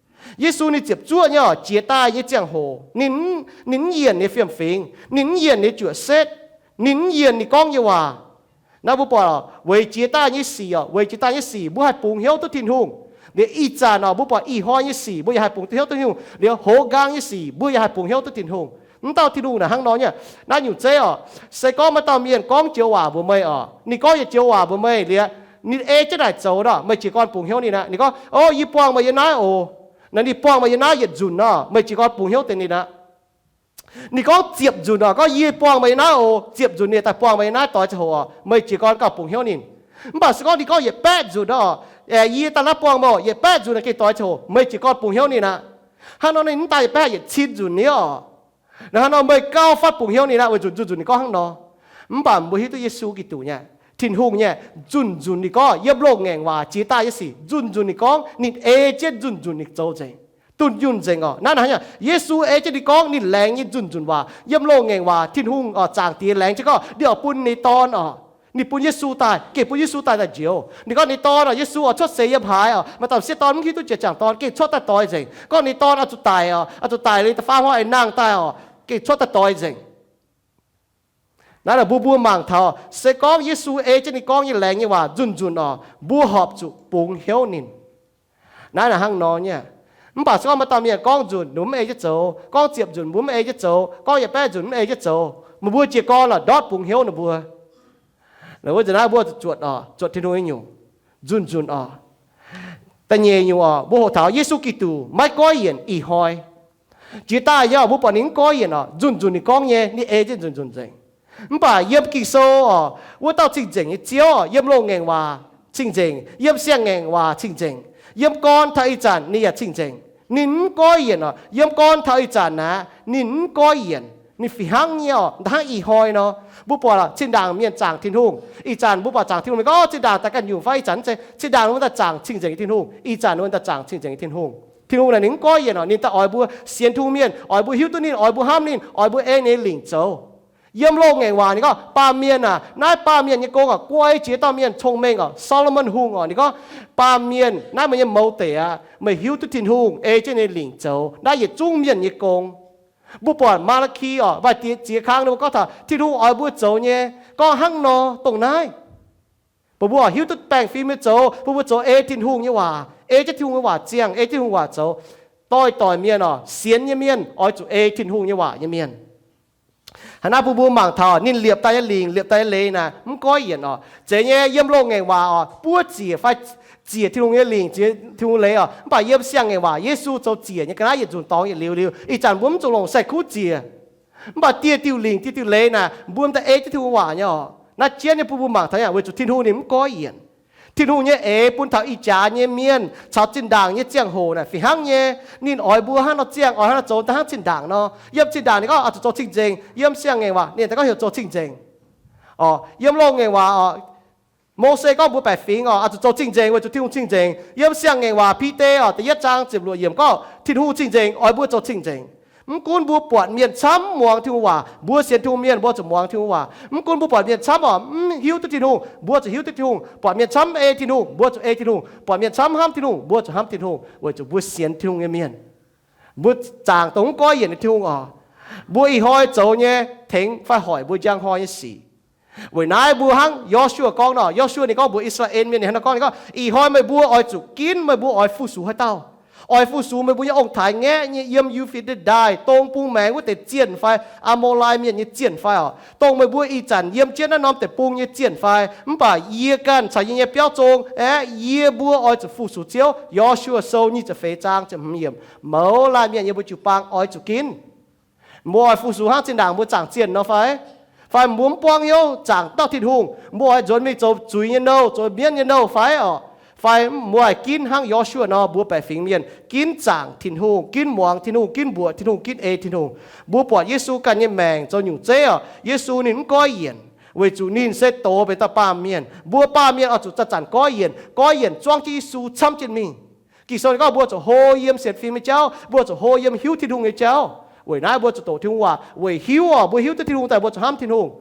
Yesu ninh ziepc zuoqv nyei orqc, jiex daaih nyei ziangh hoc ninh, ninh mv yienc ninh fiem-fingx, ninh mv yienc ninh juoqc setv, ninh mv yienc ninh gorngv nyei waac. Naaiv mbuo buatc orqc, weic jiex daaih nyei sic orqc, weic jiex daaih nyei sic mbuo haih bungx hnyouv duqv Tin-Hungh. Liuz ih zanc orqc, mbuo buatc ih hnoi nyei sic mbuo yaac haih bungx duqv hnyouv duqv Tin-Hungh. Liuz hoqc nqaang nyei sic mbuo yaac haih bungx hnyouv duqv Tin-Hungh. Mv dauh Tin-Hungh naaic hnangv nor nyei. Naaiv nyungc zeiv orqc, se gorngv maaih dauh mienh gorngv joux waac mbuox meih orqc, ninh gorngv yietc joux waac mbuox meih liuz, ninh ei jienv naaic zoux nor, meih jiez gorn bungx hnyouv ninh aqv. Ninh gorngv, O, yie buangh meih yiem naaiv oc. Naaiv ninh buangh meih yiem naaiv yietc nzunc nor, meih jiez gorn bungx hnyouv deix ninh aqv. Ninh gorngv ziepc nzunc orqc, gorngv, Yie buangh meih yiem naaiv oc. Ziepc nzunc ninh daaih buangh meih yiem naaiv doix ziangh hoc orqc, meih jiez gorn gauh bungx hnyouv ninh. Mv baac se gorngv ninh gorngv yietc baeqv nzunc orqc, Aeqv, yie daaih naaiv buangh meih oc, yietc baeqv nzunc naaic gengh doix ziangh hoc, meih jiez gorn bungx hnyouv ninh aqv. Hnangv nor ninh mv daaih yietc baeqv yietc cin nzunc nyei orqc. Naaiv hnangv nor meih gauh fatv bungx hnyouv ninh aqv, weic zuqc nzunc nzunc ninh gorngv hnangv nor. Mv baac mbuo hiuv duqv Yesu Giduc nyei, Tin-Hungh nyei, nzunc nzunc ninh gorngv yiem loz-ngaengc waac jiex daaih nyei sic, nzunc nzunc ninh gorngv, ninh ei jienv nzunc nzunc ninh zoux nzengc, dunh yunh nzengc orqc. Naaiv naaic hnangv nyei, Yesu ei jienv ninh gorngv ninh laengz nyei nzunc nzunc waac. Yiem loz-ngaengc waac Tin-Hungh orqc, Zaangc Diex laengz jienv gorngv ninh oix bun ninh Dorn orqc, ninh bun Yesu daaih, gengh bun Yesu daaih daaih njoux. Ninh gorngv ninh Dorn orqc, Yesu oix cuotv seix yiem haaix orqc, maaih dauh m'sieqv dorn mv hiuv duqv jiex jaangc dorn, gengh cuotv daaih doix nzengc. Gorngv ninh Dorn oix zuqc daic orqc, oix zuqc daic liuz da'faam hnoi aengx nangh daaih orqc, gengh cuotv daaih doix nzengc. Naaiv naaic mbuo, mbuo mangc taux se gorngv Yesu ei jienv ninh gorngv nyei laengz nyei waac nzunc nzunc orqc, mbuo horpc zuqc bungx hnyouv ninh. Naaiv naaic hnangv nor nyei. Mv baac se gorngv maaih dauh mienh gorngv nzunc ninh mv ei jienv zoux, gorngv ziepc nzunc mbuo mv ei jienv zoux, gorngv yietc baeqv nzunc mv ei jienv zoux, meih mbuo jiez gorn la'ndortv bungx hnyouv ninh mbuo. Wuov zanc naaiv mbuo zuqc zuotc orqc, zuotc Tin-Hungh nyei nyungc, nzunc nzunc orqc. Da'nyeic nyungc orqc, mbuo hoqc taux Yesu Giduc maiv goiv yienc ih hnoi. Jiex daaih nyei orqc, mbuo buatc ninh mv goiv yienc orqc, nzunc nzunc ninh gorngv nyei, ninh ei jienv nzunc nzunc nzengc. Mv baac yiem Ging-Sou orqc, wuov dauh cing-nzengc nyei Ziouv orqc, yiem loz-ngaengc waac cing-nzengc, yiem siang-ngaengc waac cing-nzengc, yiem gorn taux ih zanc ninh yaac cing-nzengc. Ninh mv goiv yienc orqc, yiem gorn taux ih zanc aqv, ninh mv goiv yienc. Ninh fih hnangv nyei orqc, hnangv ih hnoi nor. Mbuo buatc zinh ndaangc mienh zaangc Tin-Hungh, ih zanc mbuo buatc zaangc Tin-Hungh mingh gorngv zinh ndaangc daaih ganh nyungc fai ih zanc mv zeiz, zinh ndaangc ninh mbuo daaih zaangc cing-nzengc nyei Tin-Hungh, ih zanc ninh mbuo daaih zaangc cing-nzengc nyei Tin-Hungh. Tin-Hungh naaic ninh mv goiv yienc orqc, ninh daaih oix mbuo sienx Tin-Hungh mienh, oix mbuo hiuv duqv ninh, oix mbuo hnamv ninh, oix mbuo ei ninh nyei lingc zoux. Yiem loz-ngaengc waac ninh gorngv, baamh mienh aac, naaiv baamh mienh nyei gong orqc, guai jiex dauh mienh cong-mengh orqc, Saa^lo^morn Hungh orqc, ninh gorngv, baamh mienh, naaiv meih nyei mouz deic aac, meih hiuv duqv Tin-Hungh, ei jienv ninh nyei lingc zoux, naaiv yietc zungv mienh nyei gong. Mbuo buatc Maa^laa^ki orqc, waac-diex ziex kang ninh mbuo gorngv taux Tin-Hungh oix mbuo zoux nyei, gorngv hnangv nor dongh naaiv. Bun mbuo hiuv duqv baengh fim nyei zoux, bun mbuo zoux ei Tin-Hungh nyei waac, ei jienv Tin-Hungh nyei waac ziangh, ei jienv Tin-Hungh waac zoux. Doix-doix mienh orqc, sienx nyei mienh oix zuqc ei Tin-Hungh nyei waac nyei mienh. Hnangv naaiv bun mbuo mangc taux ninh liepc daaih nyei lingc, liepc daaih nyei leiz naaic mv goiv yienc orqc. Zeiz nyei, yiem loz-ngaengc waac orqc, buov ziec fai ziec Tin-Hungh nyei lingc, ziec Tin-Hungh leiz orqc. Mv baac yiem siang-ngaengc waac, Yesu zoux ziec nyei ga'naaiv yietc nzunc dorngx yietc liuz liuz. Ih zanc mbuo mv zuqc longc saeng-kuv ziec. Mv baac dieh diuh lingc, dieh diuh leiz naaic mbuo mv daaih ei jienv Tin-Hungh waac nyei orqc. Naaiv jienv nyei bun mbuo mangc taux, weic zuqc Tin-Hungh ninh mv goiv yienc. Tin-Hungh nyei eix bun taux ih jaax nyei mienh caux zinh ndaangc nyei ziangh hoc naaic fih hnangv nyei. Ninh oix mbuo hnangv nor ziangh, oix hnangv nor zoux, da'hnangv zinh ndaangc nor. Yiem zinh ndaangc ninh gorngv oix zuqc zoux cing-nzengc. Yiem siang-ngaengc waac ninh daaih gorngv heuc zoux cing-nzengc. Orqc, yiem loz-ngaengc waac orqc, Mose gorngv mbuox baeqc fingx orqc, oix zuqc zoux cing-nzengc weic zuqc Tin-Hungh cing-nzengc. Yiem siang-ngaengc waac Bide orqc, da'yietv zaang ziepc luoqc yiemc gorngv Tin-Hungh cing-nzengc oix mbuo zoux cing-nzengc. Mv gunv mbuo buatc mienh camv muangx Tin-Hungh waac, mbuo sienx Tin-Hungh mienh mbuo zuqc muangx Tin-Hungh waac. Mv gunv mbuo buatc mienh camv orqc mv hiuv duqv Tin-Hungh, mbuo zuqc hiuv duqv Tin-Hungh. Buatc mienh camv mv ei Tin-Hungh, mbuo zuqc ei Tin-Hungh. Buatc mienh camv hnamv Tin-Hungh, mbuo zuqc hnamv Tin-Hungh, weic zuqc mbuo sienx Tin-Hungh nyei mienh. Mbuo zaangc dongh mv goiv yienc nyei Tin-Hungh orqc. Mbuo ih hnoi zoux nyei tengx fai hoic mbuo njang hnoi nyei sic. Weic naaiv mbuo hnangv Yo^su^waa gorngv nor, Yo^su^waa ninh gorngv mbuox I^saa^laa^en Mienh, ninh hnangv nor gorngv, ninh gorngv, ih hnoi meih mbuo oix zuqc ginv meih mbuo oix fu-sux haaix dauh. Oix fu-sux meih mbuo nyei ong-taaix ngaeqv nyei yiem Yu^fe^ditv Ndaaih dong bung maengx wuov deix zienh fai Aa^mo^lai Mienh nyei zienh fai oc, dongh meih mbuo ih zanc yiem jienv naaiv norm deic-bung nyei zienh fai. Mv baac yie ganh caux yie nyei biauv zong aeqv, yie mbuo oix zuqc fu-sux Ziouv. Yo^su^waa Sou nyic ziepc feix zaang ziepc hmz yiemc. Mouz laanh mienh yiem mbuo jiu-baang oix zuqc ginv. Mbuo oix fu-sux hnangv zinh ndaangc mbuo zaangc zienh nor fai? Fai mbuo mv buangv hnyouv zaangc dauh Tin-Hungh, mbuo oix nzuonx mingh zoux zuiz nyei nouh, zoux mienv nyei nouh fai oc? Fai mbuo haih ginv hnangv Yo^su^waa nor, mbuo baeqc fingx mienh ginv zaangc Tin-Hungh, ginv muangx Tin-Hungh, ginv mbuoqc Tin-Hungh, ginv ei Tin-Hungh? Mbuo buatc Yesu ganh nyei maengc zoux nyungc zeiv oc. Yesu ninh mv goiv yienc, weic zuqc ninh se doz benx dauh baamh mienh. Mbuo baamh mienh oix zuqc zanc-zanc goiv yienc, goiv yienc zuangv jienv Yesu camv jienv mingh. Ging-Sou ninh gorngv mbuo zuqc hlo yiem sienx fim nyei jauv, mbuo zuqc hlo yiem hiuv Tin-Hungh nyei jauv. Weic naaiv mbuo zuqc doqc Tin-Hungh waac weic hiuv oc. Mbuo hiuv duqv Tin-Hungh daaih mbuo zuqc hnamv Tin-Hungh.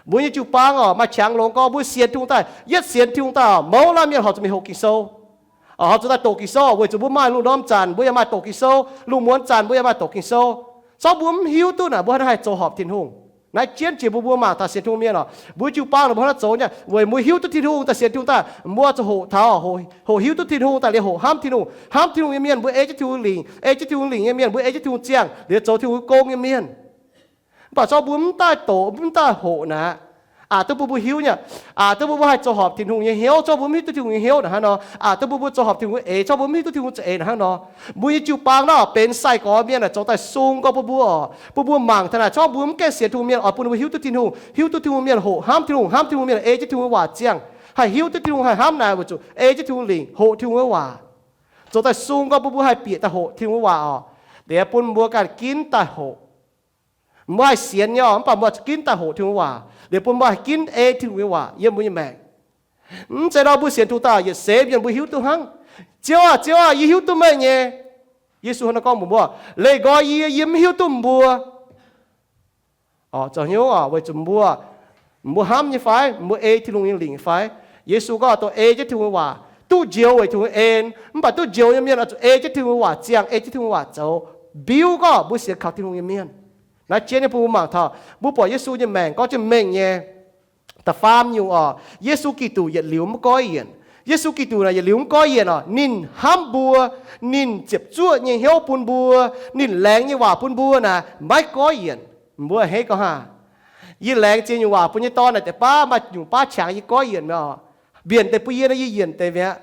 Mbuo nyei jiu-baang oc, maaih qangx longx gorngv mbuo sienx Tin-Hungh daaih, yietv sienx Tin-Hungh daaih oc, mouz laanh mienh horpc zuqc mingh hoqc Ging-Sou. Oc, horpc zuqc daaih doqc Ging-Sou weic zuqc mbuo maaih lungh ndorm zanc mbuo yaac maaih doqc Ging-Sou, lungh muonz zanc mbuo yaac maaih doqc Ging-Sou. Corc mbuo mv hiuv duqv naaic mbuo hnangv haaix zoux horpc Tin-Hungh. Naaiv jienv jiex mbuo, mbuo mangc taux sienx Tin-Hungh mienh oc, mbuo jiu-baang naaic mbuo hnangv naaiv zoux nyei weic mbuo hiuv duqv Tin-Hungh daaih, sienx Tin-Hungh daaih, mbuo zuqc hoqc taux, hoqc hiuv duqv Tin-Hungh daaih liuz hoqc hnamv Tin-Hungh. Hnamv Tin-Hungh nyei mienh mbuo ei jienv Tin-Hungh lingc, ei jienv Tin-Hungh lingc nyei mienh mbuo ei jienv Tin-Hungh ziangh liuz zoux Tin-Hungh gong nyei mienh. Mv baac corc mbuo mv daaih doqc, mv daaih hoqc naaic, aqc duqv mbuo, mbuo hiuv nyei, aqc duqv mbuo, mbuo haih zoux horpc Tin-Hungh nyei hnyouv, corc mbuo mv hiuv duqv Tin-Hungh nyei hnyouv naaic hnangv nor, aqc duqv mbuo, mbuo zoux horpc Tin-Hungh nyei eix, corc mbuo mv hiuv duqv Tin-Hungh za'eix naaic hnangv nor. Mbuo nyei jiu-baang naaiv benx sai-gorx mienh naaic zoux daaih sung gorx bun mbuo oc, bun mbuo mangc taux naaic corc mbuo mv gaengh sienx Tin-Hungh mienh oix bun mbuo hiuv duqv Tin-Hungh, hiuv duqv Tin-Hungh mienh hoqc hnamv Tin-Hungh, hnamv Tin-Hungh mienh ei jienv Tin-Hungh nyei waac ziangh, haih hiuv duqv Tin-Hungh, haih hnamv naaic weic zuqc ei jienv Tin-Hungh lingc, hoqc Tin-Hungh nyei waac. Zoux daaih sung gorx bun mbuo haih bieqc daaih hoqc Tin-Hungh nyei waac oc. Liuz bun mbuo ganh ginv daaih hoqc. Mbuo haih sienx nyei oc, mv baac mbuo zuqc ginv daaih hoqc Tin-Hungh nyei waac liuz bun mbuo haih ginv ei Tin-Hungh nyei waac yiem mbuo nyei maengc. Mv zeiz nor mbuo sienx Tin-Hungh daaih yietc seix mienh mbuo hiuv duqv hnangv. Ziouv aah! Ziouv aah! Yie hiuv duqv meih nyei. Yesu hnangv naaiv gorngv mbuox mbuo, leih nqoi yie, yie mv hiuv duqv mbuo. Oc, zoux hnyouv oc, weic zuqc mbuo, mbuo hnamv nyei fai mbuo ei Tin-Hungh nyei lingc fai? Yesu gorngv dongh ei jienv Tin-Hungh nyei waac duqv njoux weic Tin-Hungh nyei en, mv baac duqv njoux nyei mienh oix zuqc ei jienv Tin-Hungh nyei waac ziangh, ei jienv Tin-Hungh nyei waac zoux, biuv gorngv mbuo sienx kaux Tin-Hungh nyei mienh. Naaiv jienv nyei bun mbuo mangc taux mbuo buatc Yesu nyei maengc gorngv jienv mengh nyei. Da'faam nyungc oc, Yesu Giduc yietc liuz mv goiv yienc. Yesu Giduc naaic yietc liuz mv goiv yienc oc. Ninh hnamv mbuo, ninh ziepc zuoqv nyei hnyouv bun mbuo, ninh laengz nyei waac bun mbuo naaic maiv goiv yienc. Mbuo a'hneiv gorngv, haa, yie laengz ziex nyungc waac bun yie nyei dorn naaic, deix baav maaih nyungc baav qangx yie goiv yienc mi'aqv oc. Mbienc deix bun yie nor yie yienc deix mi'aqv.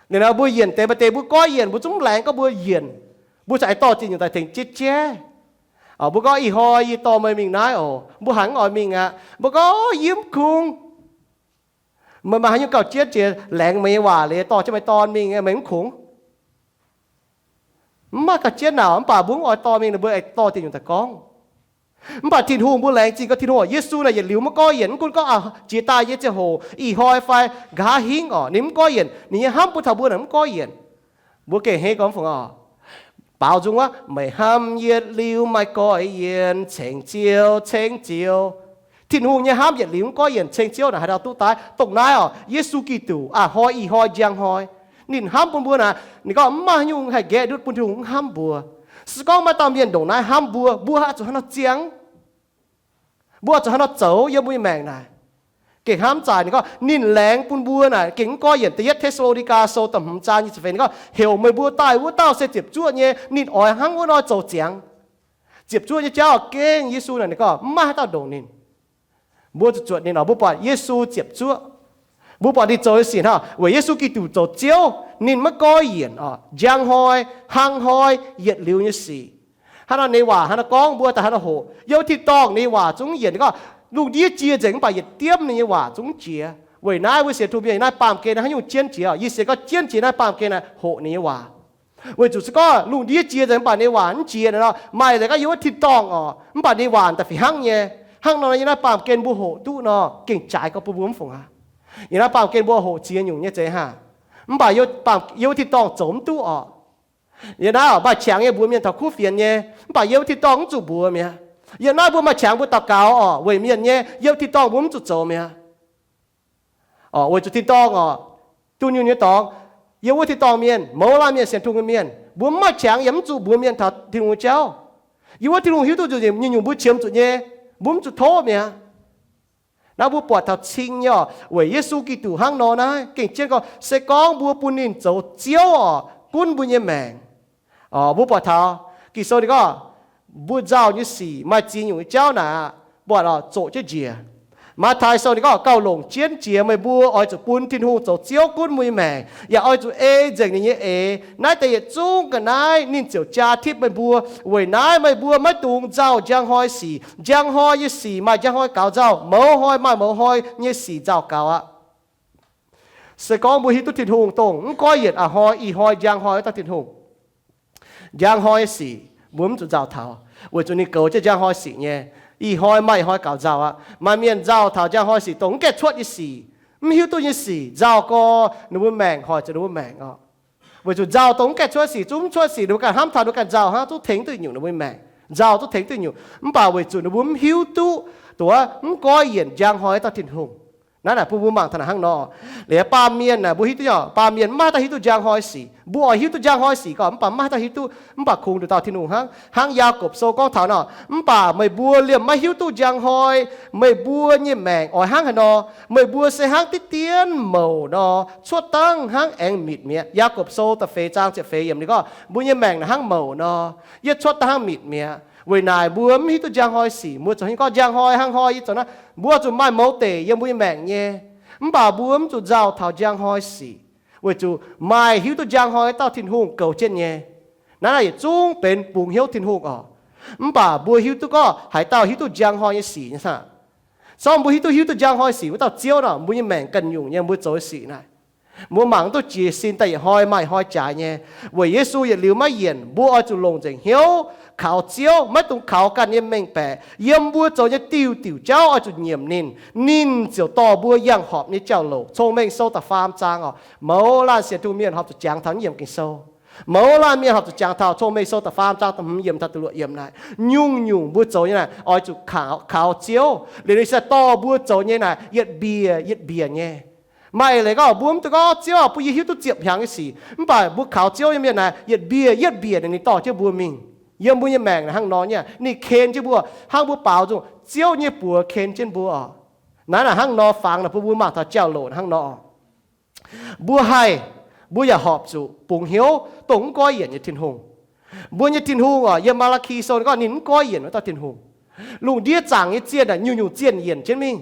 Liuz nor mbuo yienc deix maaih deix mbuo goiv yienc, mbuo zungv mv laengz gorngv mbuo yienc. Mbuo caux aengx dorh ziex nyungc daaih tengx jiex jaiv. Mbuo gorngv, ih hnoi yie dorh meih mingh naaiv oc, mbuo haiz mv oix mingh aqv. Mbuo gorngv, yie mv kungx. Meih maaih haaix nyungc gauh jienv jiex laengz meih nyei waac liuz dorh jienv meih dorn mingh, meih mv kungx? Mv maaih gauh jienv naaic, mv baac mbuo mv oix dorh mingh, mbuo aengx dorh ziex nyungc daaih gorngv. Mv baac Tin-Hungh mbuo laengz zingh gorngv Tin-Hungh, Yesu naaic yietc liuz maiv goiv yienc, mv gunv gorngv jiex daaih nyei ziangh hoc, ih hnoi fai nqa'haav hingv oc, ninh mv goiv yienc. Ninh nyei hnamv bun taux mbuo naaic mv goiv yienc. Mbuo gengh a'hneiv gorngv fungc oc. Baaux nzung wuov, meih hnamv yietc liuz maiv goiv yienc, ceng Ziouv, ceng Ziouv. Tin-Hungh nyei hnamv yietc liuz mv goiv yienc, ceng Ziouv naaic haaix dauh duqv daaih? Dongh naaiv oc, Yesu Giduc, a'hnoi, ih hnoi, njang hnoi. Ninh hnamv bun mbuo naaic, ninh gorngv mv maaih haaix nyungc haih nqaeqv ndutv bun Tin-Hungh mv hnamv mbuo. Se gorngv maaih dauh mienh ndongc naaiv hnamv mbuo, mbuo oix zuqc hnangv nor ziangh, mbuo oix zuqc hnangv nor zoux yiem mbuo nyei maengc naaic. Gengh hnamv zaaic ninh gorngv ninh laengz bun mbuo naaic gengh mv goiv yienc. Da'yietv Te^saa^lo^ni^gaa Sou da'hmz zaang nyic ziepc feix ninh gorngv, heuc meih mbuo daaih wuov dauh se ziepc zuoqv nyei, ninh oix hnangv wuov nor zoux ziangx. Ziepc zuoqv nyei jauv gengh Yesu naaic ninh gorngv mv maaih haaix dauh ndongc ninh. Mbuo zuqc zuotc ninh oc. Mbuo buatc Yesu ziepc zuoqv, mbuo buatc ninh zoux nyei sic hnangv. Weic Yesu Giduc zoux Ziouv, ninh maiv goiv yienc oc, njang hnoi, hnangv hnoi, yietc liuz nyei sic. Hnangv nor ninh nyei waac hnangv nor gorngv, mbuo daaih hnangv nor hoqc. Yiem wuov tin-dorngh ninh nyei waac zungv yienc, ninh gorngv lungh ndiev jiex nzengc mv baac yietc diemv ninh nyei waac zungv jiex. Weic naaiv mbuo sienx Tin-Hungh mienh naaiv baamh gen naaiv haaix nyungc jienv jiex oc? Yie sienx gorngv jienv jiex naaiv baamh gen naaic hoqc ninh nyei waac. Weic zuqc se gorngv lungh ndiev jiex nzengc mv baac ninh nyei waac mv jiex nor, maaih leiz gorngv yiem wuov tin-dorngh oc, mv baac ninh nyei waac daaih fih hnangv nyei. Hnangv nor yiem naaiv baamh gen mbuo hoqc duqv nor gengh jaaix gorx bun mbuo mv fungc aqv. Yiem naaiv baamh gen mbuo hoqc ziex nyungc nyei zeiz hnangv, mv baac yiem baamh, yiem wuov tin-dorngh zoux mv duqv oc. Yiem naaiv oc, maaih qangx nyei mbuox mienh taux kuv fienx nyei, mv baac yiem wuov tin-dorngh mv zuqc mbuox mi'aqv. Yiem naaiv mbuo maaih qangx mbuo daux gaux oc, weic mienh nyei, yiem wuov tin-dorngh mbuo mv zuqc zoux mi'aqv. Oc, weic zuqc tin-dorngh oc, dunh yunh nyei dorngx, yiem wuov tin-dorngh mienh, mouz laanh mienh, sienx Tin-Hungh nyei mienh, mbuo mv maaih qangx yaac mv zuqc mbuox mienh taux Tin-Hungh nyei jauv. Yiem wuov Tin-Hungh hiuv duqv nzunc nyei nyungc mbuo qiemx zuqc nyei, mbuo mv zuqc tov mi'aqv. Naaiv mbuo buatc taux cing nyei oc, weic Yesu Giduc hnangv nor naaiv gengh jienv gorngv, se gorngv mbuo bun ninh zoux Ziouv oc, gunv mbuo nyei maengc. Mbuo buatc taux Ging-Sou ninh gorngv, mbuo nzauh nyei sic maaih ziex nyungc nyei jauv naaic aqv, buatc oc, zoqc jienv njiec. Matv^tai Sou ninh gorngv, gauh longc jienv jiex meih mbuo oix zuqc bun Tin-Hungh zoux Ziouv gunv mbuo nyei maengc, yaac oix zuqc ei nzengc ninh nyei eix. Naaiv deix yietc zungv ga'naaiv ninh ziouc jaa tipv meih mbuo. Weic naaiv meih mbuo maiv dungx nzauh njang hnoi sic. Njang hnoi nyei sic maaih njang hnoi gaux nzauh, mouz hnoi maaih mouz hnoi nyei sic nzauh gaux aqv. Se gorngv mbuo hiuv duqv Tin-Hungh dongh mv goiv yienc a'hnoi ih hnoi njang hnoi wuov dauh Tin-Hungh, njang hnoi nyei sic mbuo mv zuqc nzauh taux, weic zuqc ninh goux jienv njang hnoi sic nyei. Ih hnoi maaih ih hnoi gaux nzauh aqv. Maaih mienh nzauh taux njang hnoi sic dongh mv gaengh cuotv nyei sic, mv hiuv duqv nyei sic nzauh gorx, ninh mbuo maengc hoic zuqc ninh mbuo maengc oc. Weic zuqc nzauh dongh mv gaengh cuotv sic, zungv mv cuotv sic, ninh mbuo ganh hnamv taux ninh mbuo ganh nzauh hnangv, zungv tengx duqv nyungc ninh mbuo nyei maengc. Nzauh zungv tengx duqv nyungc, mv baac weic zuqc ninh mbuo mv hiuv duqv, dongh mv goiv yienc njang hnoi wuov dauh Tin-Hungh. Naaiv naaic bun mbuo mangc taux naaic hnangv nor. Liuz baamh mienh naaic mbuo hiuv duqv, baamh mienh mv maaih haaix dauh hiuv duqv njang hnoi sic. Mbuo oix hiuv duqv njang hnoi sic gorqv, mv baac mv maaih haaix dauh hiuv duqv. Mv baac kungx nduqc dauh Tin-Hungh hnangv, hnangv Yaagorpc Sou gorngv taux nor, mv baac meih mbuo liemh maiv hiuv duqv njang hnoi, meih mbuo nyei maengc oix hnangv haaix nor. Meih mbuo se hnangv diqv dien mouc nor, cuotv dangh hnangv aengx mitc mi'aqv. Yaagorpc Sou da'feix zaang ziepc feix yiemc ninh gorngv, mbuo nyei maengc naaic hnangv mouc nor, yie cuotv dangh hnangv mitc mi'aqv. Weic naaic mbuo mv hiuv duqv njang hnoi sic. Mbuo zoux haaix nyungc gorngv njang hnoi, hnangv hnoi yie zoux naaiv, mbuo zuqc maaih mouz deic yiem mbuo nyei maengc nyei. Mv baac mbuo mv zuqc nzauh taux njang hnoi sic, weic zuqc maaih hiuv duqv njang hnoi dauh Tin-Hungh goux jienv nyei. Naaiv naaic yietc zungv benx bungx hnyouv Tin-Hungh oc. Mv baac mbuo hiuv duqv gorngv haaix dauh hiuv duqv njang hnoi nyei sic nyei saah? Sorng mbuo hiuv duqv, hiuv duqv njang hnoi sic wuov dauh Ziouv nor, mbuo nyei maengc ganh nyungc nyei mbuo zoux nyei sic naaic, mbuo mangc duqv jiez sin daaih yietc hnoi maaih yietc hnoi jaaix nyei. Weic Yesu yietc liuz maiv yienc, mbuo oix zuqc longc nzengc hnyouv kaux Ziouv, maiv dungx kaux ganh nyei mengh baeqc. Yiem mbuo zoux nyei diuh diuc jauv oix zuqc nyiemc ninh. Ninh ziouc dorh mbuo yangh horpc nyei jauv-louc. Cong-Mengh Sou da'faam zaang oc. Mouz laanh sienx tungh mienh horpc zuqc jangx taux naaiv yiemc Ging-Sou. Mouz laanh mienh horpc zuqc jangx taux Cong-Mengh Sou da'faam zaang da'hmz yiemc taux da'luoqc yiemc naaic. Nyungc-nyungc mbuo zoux nyei naaic oix zuqc kaux, kaux Ziouv. Liuz ninh se dorh mbuo zoux nyei naaic yietc mbiec yietc mbiec nyei. Maaih leiz gorngv mbuo mv dungx gorngv, Ziouv aah, bun yie hiuv duqv ziepc hnyangx nyei sic. Mv baac mbuo kaux Ziouv nyei mienh naaic, yietc mbiec yietc mbiec ninh dorh jienv mbuo mingh. Yiem mbuo nyei maengc naaic hnangv nor nyei, ninh ken jienv mbuo hnangv mbuo baaux nzung Ziouv nyei buoz ken jienv mbuo oc. Naaiv naaic hnangv nor fangx naaic bun mbuo mangc taux jauv-louc hnangv nor. Mbuo haih, mbuo yaac horpc zuqc bungx hnyouv dongh mv goiv yienc nyei Tin-Hungh. Mbuo nyei Tin-Hungh oc, yiem Maa^laa^ki Sou ninh gorngv ninh mv goiv yienc wuov dauh Tin-Hungh. Lungh ndiev zaangc nyei zienh naaic nyungc-nyungc zienh yienc jienv mingh.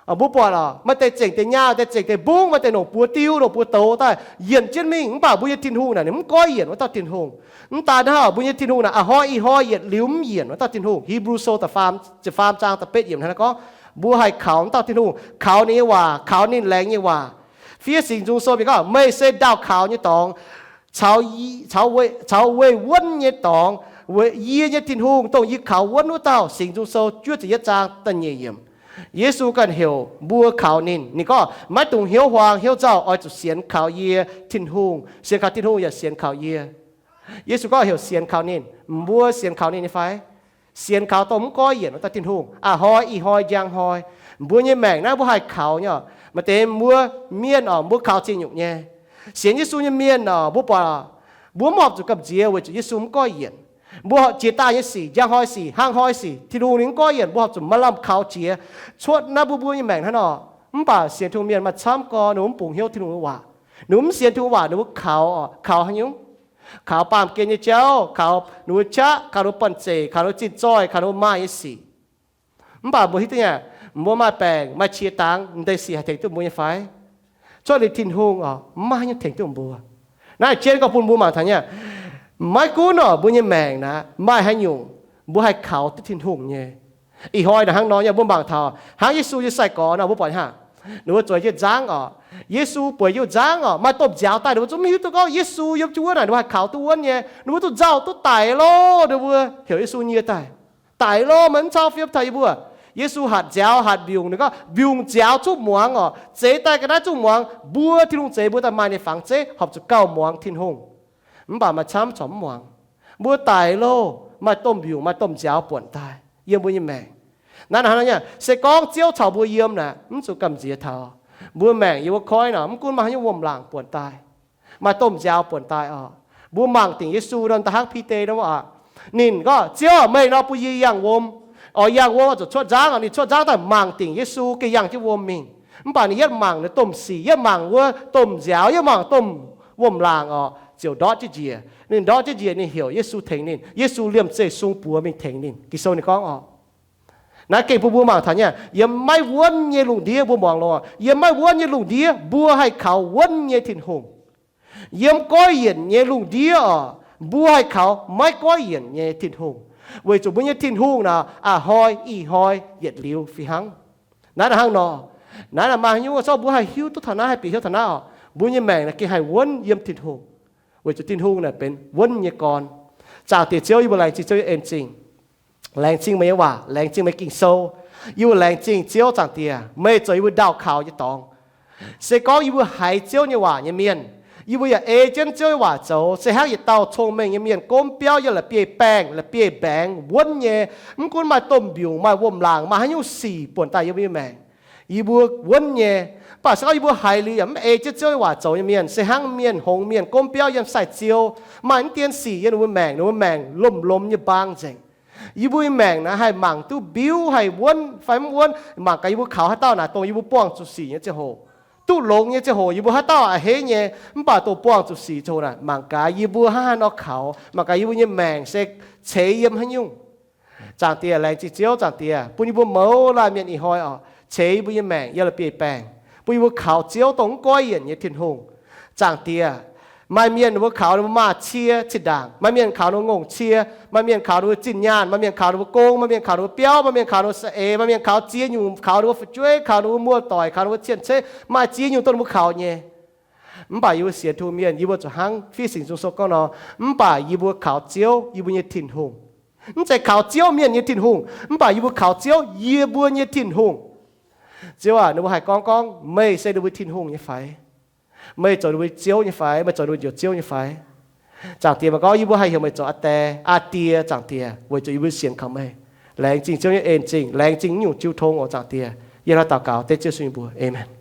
Mbuo buatc oc, maaih deix zengc deix nyaah, deix zengc deix mbungv, maaih deix longc buoz diu, longc buoz douz daaih yienc jienv mingh. Mv baac mbuo nyei Tin-Hungh naaic ninh mv goiv yienc wuov dauh Tin-Hungh. Mv daaih hnangv, mbuo nyei Tin-Hungh naaic a'hnoi ih hnoi yietc liuz mv yienc wuov dauh Tin-Hungh. Hipv^lu Sou da'faam, ziepc faam zaang da'betv yiemc hnangv naaiv gorngv, mbuo haih kaux wuov dauh Tin-Hungh, kaux ninh nyei waac, kaux ninh laengz nyei waac. Fiev Singx Nzung Sou mingh gorngv, meih se ndaauh-kaux nyei dorngx, caux, caux weih wuonv nyei dorngx. Weic yie nyei Tin-Hungh, dongh yie kaux wuonv wuov dauh. Singx Nzung Sou juov ziepc yietv zaang da'nyeic yiemc. Yesu ganh heuc mbuo kaux ninh. Ninh gorngv, maiv dungx hnyouv huaang hnyouv nzauh, oix zuqc sienx kaux yie, Tin-Hungh. Sienx kaux Tin-Hungh yaac sienx kaux yie. Yesu gorngv heuc sienx kaux ninh. Mbuo sienx kaux ninh nyei fai? Sienx kaux dongh mv goiv yienc wuov dauh Tin-Hungh, a'hnoi ih hnoi njang hnoi. Mbuo nyei maengc naaiv mbuo haih kaux nyei oc. Maaih deix mbuo mienh oc, mbuo kaux ziex nyungc nyei. Sienx Yesu nyei mienh oc, mbuo buatc, mbuo mv horpc zuqc gamh nziex weic zuqc Yesu mv goiv yienc. Mbuo jiex daaih nyei sic, njang hnoi sic, hnangv hnoi sic, Tin-Hungh ninh mv goiv yienc, mbuo horpc zuqc maaih lamh kaux jiex. Cuotv naaiv mbuo, mbuo nyei maengc hnangv nor. Mv baac sienx Tin-Hungh mienh maaih camv gorx ninh mbuo mv bungx hnyouv Tin-Hungh nyei waac. Ninh mbuo mv sienx Tin-Hungh waac, ninh mbuo kaux, kaux haaix nyungc? Kaux baamh gen nyei jauv, kaux ninh mbuo qaqv, kaux ninh mbuo banh zeic, kaux ninh mbuo zinh zoih, kaux ninh mbuo maaih nyei sic. Mv baac mbuo hiuv duqv nyei, mbuo maaih baengc, maaih qiex dangx, m'deix sic haih tengx duqv mbuo nyei fai? Cuotv liuz Tin-Hungh oc, mv maaih haaix nyungc tengx duqv mbuo. Naaiv jienv gorngv bun mbuo mangc taux nyei, maiv gunv oc mbuo nyei maengc naaic maaih haaix nyungc, mbuo haih kaux duqv Tin-Hungh nyei. Ih hnoi naaic hnangv nor nyei, mbuo mangc taux hnangv Yesu nyei sai-gorx nor, mbuo buatc hnangv, ninh mbuo zueiz jienv nzangv oc. Yesu bueix jienv nzangv oc, maaih domh nziaaux daaih, ninh mbuo zungv mv hiuv duqv gorngv Yesu yiem jienv wuov naaic ninh mbuo haih kaux duqv wuonv nyei. Ninh mbuo duqv nzauh duqv daic loh, ninh mbuo heuc Yesu nyie daaih. Daic loh, meih mv cau fiem taux yie mbuo. Yesu hatc nziaaux hatc mbiungc, ninh gorngv mbiungc nziaaux zungv muangx oc. Zeix daaih ga'naaiv zungv muangx. Mbuo Tin-Hungh zeix mbuo daaih maaih ninh fangx zeiv, horpc zuqc gauh muangx Tin-Hungh. Mv baac maaih camv corc mv muangx. Mbuo daic loh, maaih domh mbiungc maaih domh nziaaux buonc daaih yiem mbuo nyei maengc. Naaiv hnangv nor nyei, se gorngv Ziouv caux mbuo yiem naaic, mv zuqc gamh nziex taux. Mbuo maengc yiem wuov koiv nor, mv gunv maaih haaix nyungc wuom-laangc buonc daaih, maaih domh nziaaux buonc daaih oc. Mbuo mangc dingc Yesu nor, da'hnangv Bide nor aqv. Ninh gorngv, Ziouv, meih nor bun yie yangh wuom. Oix yangh wuom oix zuqc cuotv nzangv. Ninh cuotv nzangv daaih mangc dingc Yesu gengh yangh jienv wuom mingh. Mv baac ninh yietv mangc ninh domh sic, yietv mangc wuov domh nziaaux, yietv mangc domh wuom-laangc oc, ziouc ndortv jienv njiec. Ninh ndortv jienv njiec, ninh heuc Yesu tengx ninh. Yesu liemh zeih sung buoz mingh tengx ninh. Ging-Sou ninh gorngv oc, naaiv gengh bun mbuo mangc taux nyei, yiem maiv wuonv nyei lungh ndiev, mbuo muangx longx, yiem maiv wuonv nyei lungh ndiev mbuo haih kaux wuonv nyei Tin-Hungh. Yiem goiv yienc nyei lungh ndiev oc, mbuo haih kaux maiv goiv yienc nyei Tin-Hungh. Weic zuqc mbuo nyei Tin-Hungh naaic a'hnoi ih hnoi yietc liuz fih hnangv. Naaiv hnangv nor, naaiv maaih haaix nyungc zorqv mbuo haih hiuv duqv taux naaiv, haih bieqc hiuv taux naaiv oc, mbuo nyei maengc naaic gengh haih wuonv yiem Tin-Hungh, weic zuqc Tin-Hungh naaic benx wuonv nyei gorn. Zaangc Diex Ziouv, yie mbuo laengz zingh Ziouv nyei en zingh. Laengz zingh meih nyei waac, laengz zingh meih Ging-Sou. Yie mbuo laengz zingh Ziouv, Zaangc Diex, meih zoux yie mbuo ndaauh kaux nyei dorngx. Se gorngv yie mbuo haiz Ziouv nyei waac nyei mienh, yie mbuo yaac ei jienv Ziouv nyei waac zoux, se hnangv yietc dauh cong-mengh nyei mienh gomv biauv yiem la'bieiv-baengh, la'bieiv-mbaengx wuonv nyei. Mv gunv maaih domh mbiungc, maaih wuom-laangc, maaih haaix nyungc sic buonc daaih yiem mbuo nyei maengc, yie mbuo wuonv nyei. Mv baac se gorngv yie mbuo haiz liuz yaac mv ei jienv Ziouv nyei waac zoux nyei mienh, se hnangv mienh hngongx mienh gomv biauv yiem sai-ziou, maaih mv dien sic yiem ninh mbuo maengc, ninh mbuo maengc lomh lomh nyei mbaang nzengc. Yie mbuo nyei maengc naaic haih mangc duqv mbiuv haih wuonv fai mv wuonv, mangc gaax yie mbuo kaux haaix dauh naaic dongh yie mbuo buangh zuqc sic nyei ziangh hoc, duqv longx nyei ziangh hoc yie mbuo haaix dauh a'hneiv nyei. Mv baac dongh buangh zuqc sic ziangh hoc naaic, mangc gaax yie mbuo hnangv haaix nor kaux, mangc gaax yie mbuo nyei maengc se ceix yiem haaix nyungc. Zaangc Diex, laengz zingh Ziouv, Zaangc Diex, bun yie mbuo mouz laanh mienh ih hnoi oc, ceix yie mbuo nyei maengc yiem la'bieiv-baengh, bun yie mbuo kaux Ziouv dongh mv goiv yienc nyei Tin-Hungh. Zaangc Diex, maaih mienh ninh mbuo kaux ninh mbuo maaz-cie zinh ndaangc, maaih mienh kaux ninh mbuo ngongh cie, maaih mienh kaux ninh mbuo zinh nyaanh, maaih mienh kaux ninh mbuo gong, maaih mienh kaux ninh mbuo biauv, maaih mienh kaux ninh mbuo saeng-eix, maaih mienh kaux ziex nyungc, kaux ninh mbuo fu'jueiv, kaux ninh mbuo muoz-doic, kaux ninh mbuo cien-ceqv, maaih ziex nyungc dongh ninh mbuo kaux nyei. Mv baac yie mbuo sienx Tin-Hungh mienh, yie mbuo zuqc hnangv fiev Singx Nzung Sou gorngv nor, mv baac yie mbuo kaux Ziouv, yie mbuo nyei Tin-Hungh. Mv zeiz kaux Ziouv mienh nyei Tin-Hungh, mv baac yie mbuo kaux Ziouv, yie mbuo nyei Tin-Hungh. Ziouv aac, ninh mbuo haih gorngv gorngv meih se ninh mbuo Tin-Hungh nyei fai? Meih zoux ninh mbuo Ziouv nyei fai? Meih zoux ninh mbuo Njoux Ziouv nyei fai? Zaangc Diex, meih gorngv yie mbuo haih heuc meih zoux Aa Die, Zaangc Diex, weic zuqc yie mbuo sienx kaux meih. Laengz zingh Ziouv nyei en zingh, laengz zingh nyungc jiu tong oc, Zaangc Diex. Yie hnangv naaiv daux gaux dengv Ziouv Yesu nyei mbuox. Aamen.